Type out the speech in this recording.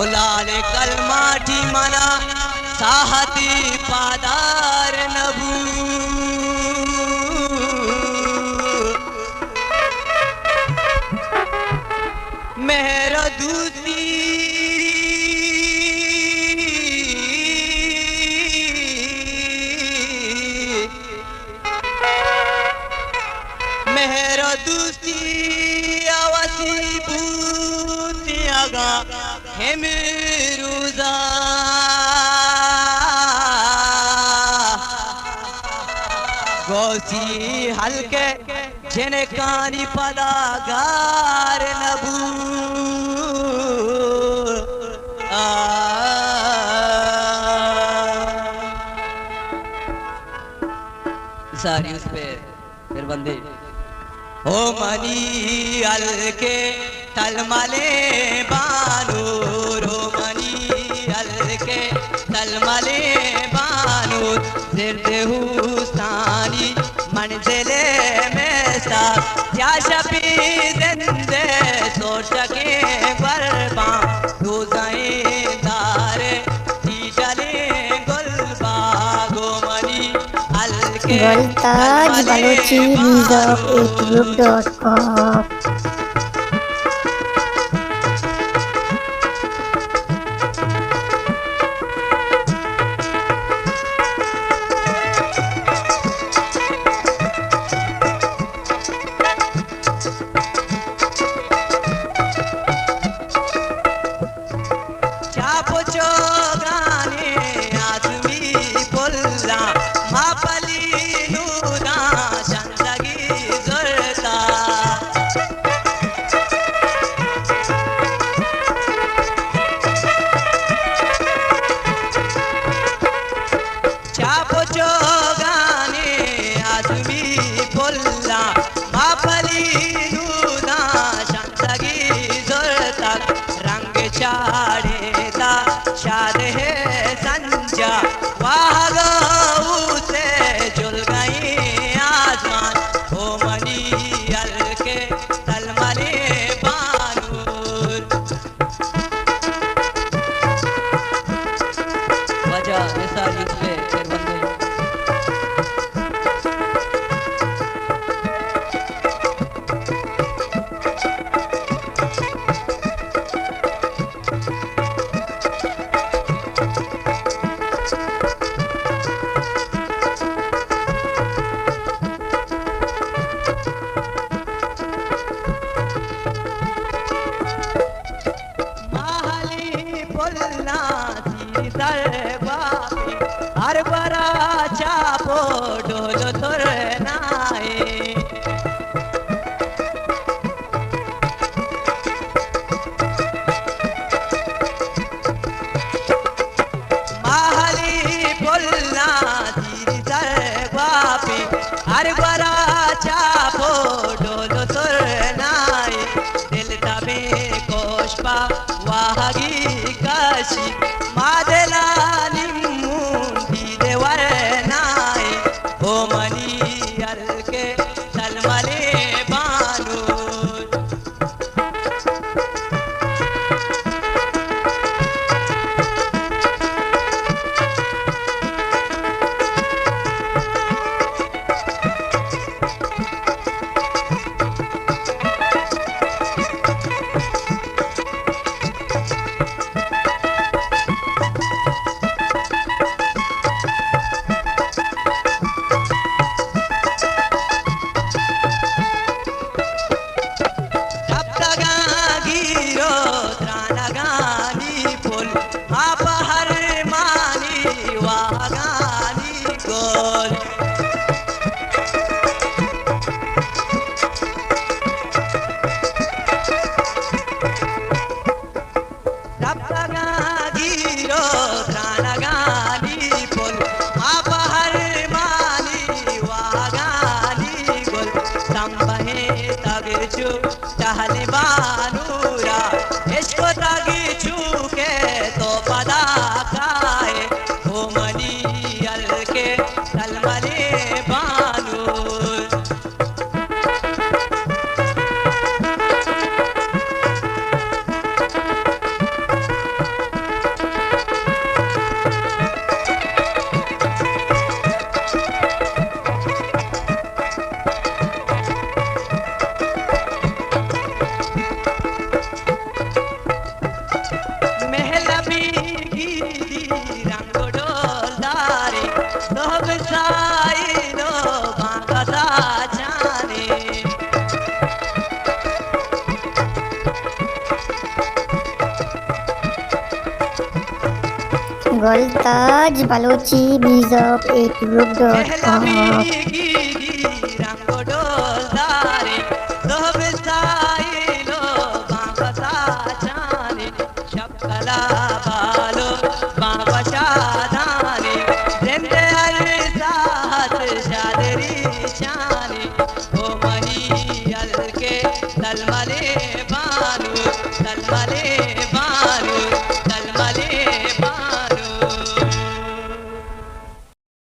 لال کلماٹی منا ساہتی پادار نبو۔ مہر دوستی، مہر دوستی آواسی بوتی اگا ہمے روزا۔ گوسی ہلکے جنکانی پدا گار نبو۔ آ۔ ساری اس پہ پھر بندے۔ او منی ہلکے تلملیں بانور، او منی ہلکے تلملیں بانور، زرد ہوستانی منزل ءِ میسا، سیاہ شپی زند ءِ سوچگیں گورباں، دوزہیں دار ءِ ٹیٹلیں گلباگ، او منی ہلکے Gul Taj Balochi music at YouTube dot com. چاپ و چوگانی آزمی پلاں، ماپلی نوداں چندگی زرتا۔ چاپ و چوگانی آزمی پلاں، ماپلی نوداں چندگی زرتگ۔ رنگ چاڑے تا شاد ہے سنجا، واہگا اوسے جلگئیں آزمان، او منی ہلکے تلملیں بانور۔ واجہ نثار یوسف ءِ چیئرمین۔ ماہلی پلاں سیسر گواپی، ہر برا چاپ و ڈول و ترنائے۔ ماہلی پلاں سیسر گواپی، ہر گورا چاپ و ڈول و سرنائی، دل تبیں کوش پہ واہگی کشی، ما دلانی گل تاج بلوچی میوزک ایٹیوب ڈاٹ کام۔ گیری رنگ و ڈولداریں، سہب ساحل و بانگ ساچانی، شپ کلا بال و بانگ شادانی، زند ہر ساعت شادری شانی، او منی ہلکے سلملے بانو، سلملے